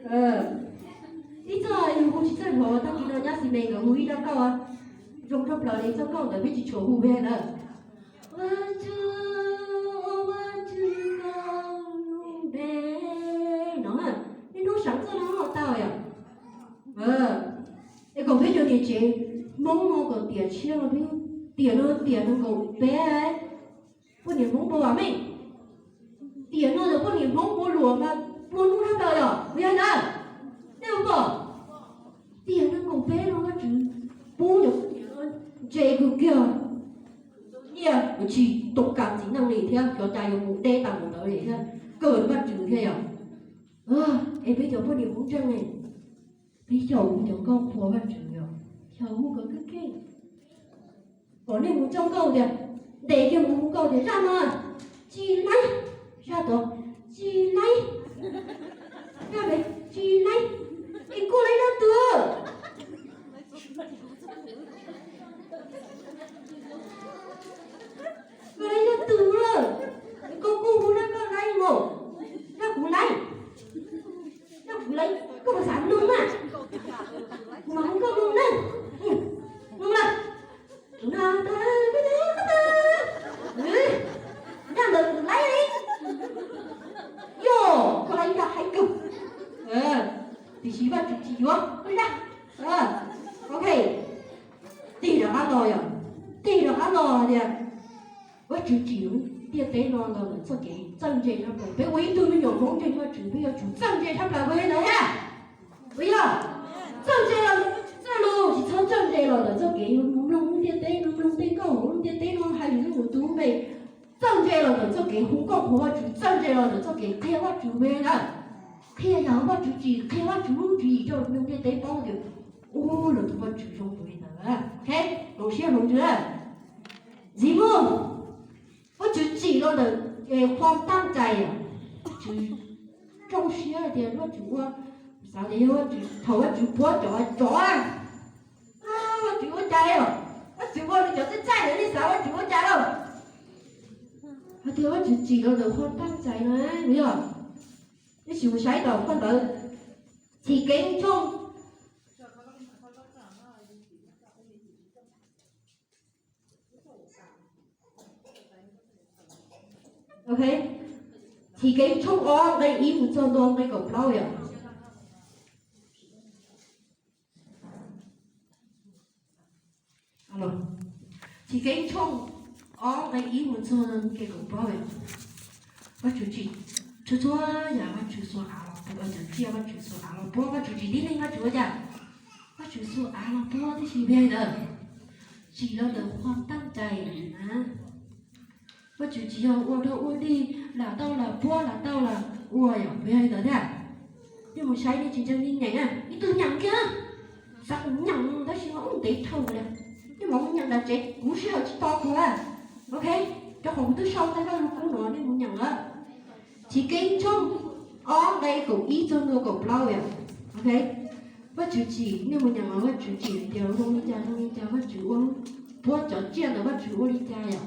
Ib txoj yus hu tsis txawj hluas tag kis no nyob xis mes nkawd hu ib zaj nkauj zoo tshaj plaws li, txoj nkauj ntawd peb tsis tshua hu peb lawm. Ua tsu, ua tsu, koj lub npe no, nej hnub seev txoj no tau yom. Es kom peb cov niam tsev Hmoob no kom tiam tshiab los peb, tiam no tiam nees nkaum peb, poj niam Hmoob puas vam meej? Tiam no yog poj niam Hmoob puas luam mas puas hnub tshaj plaws yom, puas yog ntawd? Nej puas pom? Tiam nees nkaum peb no Vajtswv pub cov poj niam no ntse kawg kiag, nyiaj kuj tsis tau kam txiv neej li thiab, xyov cas yuav mus deb tag mus ntawd li thiab, kawg Vajtswv thiab yom. Es peb cov poj niam Hmoob ntseeg ne, peb xyaum hu cov nkauj qhuas Vajtswv yom, xyaum hu kom keej keej. Kom nej mus tso nkauj tias, ntes kiag mus hu nkauj tias zaj no tsis laib, zaj tod tsis laib, zaj ntawd tsis laib, es koj laib zaj twg? Koj laib zaj twg lawm? Koj kuj hu zaj koj laib mas, zaj kuv laib, zaj kuv laib, koj puas xav mloog na? Kuv mam hu koj mloog na. Mloog lawm. Zaj ntawd kuv laib li. Yog koj laib zaj haib kawg, tiam sis Vajtswv tsis yuav koj zaj. Ok, tig rov qab los yom, tig rov qab los tias, Vajtswv tsim lub ntiaj teb no los ntawm txoj kev txawj ntse tshaj plaws. Peb ua ib tug me nyuam Hmoob ntseeg Vajtswv peb yuav tsum txawj ntse txhaj plaws, puas yog ntawd thiab? Puas yog? Txawj ntse los txawj lus, tsis txhob txawj ntse los ntawm txoj kev yuav mus mloog lub ntiaj teb, mus mloog tej nkauj hauv lub ntiaj teb no hais lus rau tus tub npe. Txawj ntse los ntawm txoj kev hu nkauj qhuas Vajtswv, txawj ntse los ntawm txoj kev qhia Vajtswv me na. Qhia yam Vajtswv tsim, qhia Vajtswv lub tswv yim rau neeg ntiaj teb paub tias, ub, lawv tus Vajtswv zoo li ntawd. Hloov siab hloov ntsws. Ntxiv mus, Vajtswv tsim los ntawm qhuas tab cai, Vajtswv zoo siab tias Vajtswv ua, xav tias yog Vajtswv, thaum Vajtswv puab cov tsov, Vajtswv ua cas os, Vajtswv ua li cov txaij txaij ntawd nej xav Vajtswv ua cas lauj? Hais tias Vajtswv tsim los ntawm qhuas tab cai no yog, nej sim mus saib tom phau ntawv Chiv Keeb tshooj, ok, Chiv Keeb tshooj ob nqe ib mus txog ntua nqe kaum plaub yom. Chiv Keeb tshooj ob nqe ib mus txog nqe kaum plaub, Vajtswv tsim txhua txhua yam, Vajtswv xuas av los puab, cov tsiaj Vajtswv xuas av los puab, Vajtswv tsis tib neeg Vajtswv ua cas? Vajtswv xuas av los puab tib si, peb hais ntawd. Tsim los ntawm qhuas tab cai na. Vajtswv tsis yog ua rau ua dig, lam tau lam puab, lam tau lam ua yom, peb hais ntawd thiab. Nej mus saib nej tsis ntseeg nej nyeem na, ib tug nyeem kiag, xav kuv nyeem tab sis mas ub ntev dhau li. Nej mam mus nyeem nram tsev, kuv sij hawm tsis tau kuv a. Ok, rau qhov kuv twb sau tau zaj lus kub no, nej mus nyeem lawm. Chiv Keeb tshooj ob nqe kaum ib txog ntua kaum plaub yom. Ok, Vajtswv tsim, nej mus nyeem los Vajtswv tsim hais tias zoo li cas zoo li cas, Vajtswv ua, puab cov tsiaj ntawd Vajtswv ua li cas yom.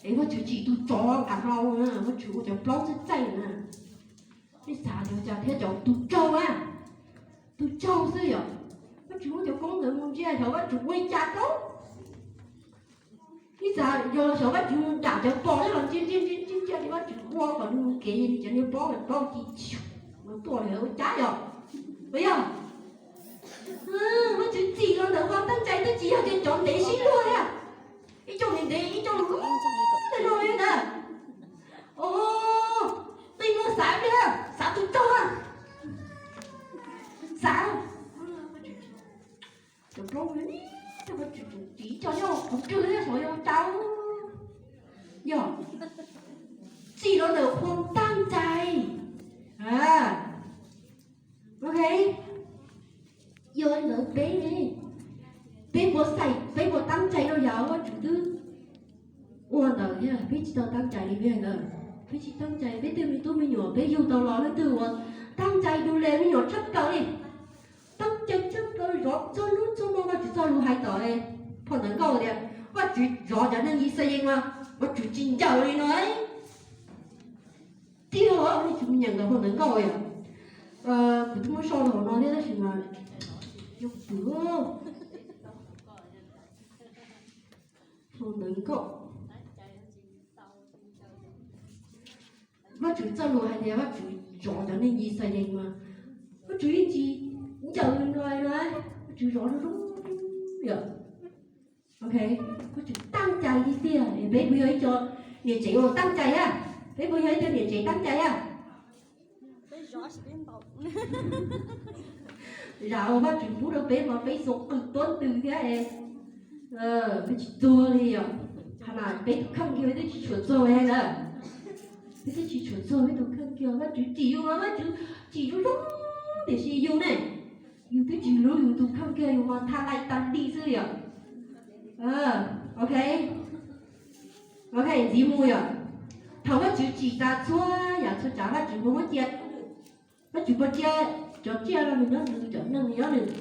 Es Vajtswv tsim tus tsov av hlau na, Vajtswv ua cov plaub txaij txaij na. Nej xav tias cas thiab cov tus tsaug a, tus tsaug xwb yom. Vajtswv muab cov koob ntawd mus ntsia xyov Vajtswv ua li cas rau. Nej xav yog xyov Vajtswv mus nram cov pos los ntsia ntsia ntsia ntsia ntsia ces Vajtswv ua kom nws mus kev li cov niag plaub, plaub ci mus tuaj li ua cas yom. Puas yog? Vajtswv tsim los ntawm qhuas tab cai, twb tsis yog tias cov ntev sib luag thiab. Ib co ntev ntev, ib co lus lus tej no li ntawd. Os, tej no xav li, xav tus tsaug a, xav cov plaub, Vajtswv tsim cov yog kuv kawg thiab xyov yog cas. Yog tsim los ntawm qhuas tab cai. Ok, yog li ntawd peb ne, peb puas xaiv, peb puas tab cai rau yam Vajtswv twb ua ntawd thiab? Peb tsis tau tab cai li peb ntawd. Peb tsis tab cai, peb tej me tub me nyuam peb yug tau los leej twg uas tab cai du le me nyuam tshaj plaws li, tab cai tshaj plaws zov txhua hnub txhua hmo Vajtswv txoj lus hais tom phau ntawv nkauj tias Vajtswv zov cov neeg Yixalayees mas Vajtswv tsis ncaws li no. Tiag, nej tsis mus nyeem ntawm phau ntawv nkauj yom. Kuv twb muab sau los no thiab tab sis mas yog kuv hloov ntawv nkauj. Vajtswv txoj lus hais tias Vajtswv zov cov neeg Yixalayees mas Vajtswv yeej tsis ncaws no, Vajtswv zov zoo zoo yom. Ok, Vajtswv tab cai tiag tiag. Peb puas yog ib co niam tsev uas tab cai a? Peb puas yog ib co niam tsev tab cai a? Zam uas Vajtswv pub rau peb mas peb xav qw tuab ntws thiab, peb tsis txuag li yom. Qhov no peb tus kheej kiag peb twb tsis tshua txuag li na. Peb twb tsis tshua txuag peb tus kheej kiag, Vajtswv tsim yus mas Vajtswv tsim zoo zoo, tiam sis yus ne, yus twb tsis hlub yus tus kheej kiag, yus mas tha lais tas li xwb yom. Ok, ok, ntxiv mus yom. Thaum Vajtswv tsim tas txhua yam txhua tsav Vajtswv puas muab cia, Vajtswv puas cia cov tsiaj los nws nyob nws, cov neeg nws nyob nws?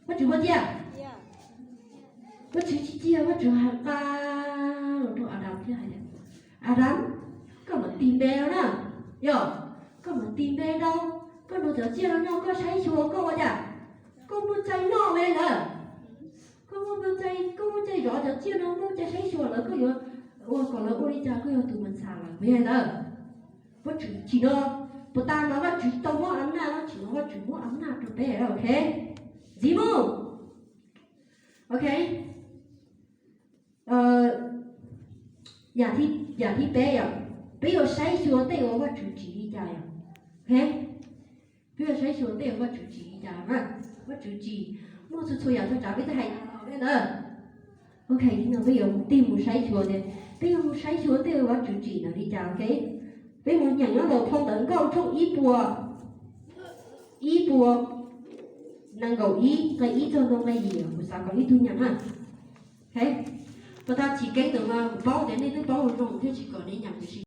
Vajtswv puas cia? Vajtswv tsis cia, Vajtswv hais nqa los rau Adas thiab hais tias, Adas, koj mam tis npe rau na, yog koj mam tis npe rau, koj nrog cov tsiaj no nyob koj saib xyuas koj ua cas, koj muaj txaij noj me ntawd, koj muaj txaij, koj muaj txaij zov cov tsiaj no, muaj txaij saib xyuas lawv, koj yuav ua kom lawv ua li cas koj yog tus mas ntxhais lawm me ntawd. Vajtswv tsim no, puas tas mas Vajtswv tau muab am naj, tsim no Vajtswv muab am naj rau peb, ok. Ntxiv mus. Ok, yam thib peb yom, peb yuav saib xyuas tej uas Vajtswv tsim li cas yom? Ok, peb yuav saib xyuas tej uas Vajtswv tsim li cas na? Vajtswv tsim muaj txhua txhua yam txhua tsav peb twb hais ntawd. Ok, no peb yuav tig mus saib xyuas tias, peb yuav mus saib xyuas tej uas Vajtswv tsim ntawd li cas, ok. Peb mus nyeem nyob ntawm phau Ntawv Nkauj tshooj ib puas, ib puas nees nkaum ib, nqe ib txog nqe yim, kuv xav kom ib tug nyeem na. Ok, puas tas tsis keeb ntawm mas kuv paub tias nej twb paub zoo thiab, tsis kom nej nyeem kuv si.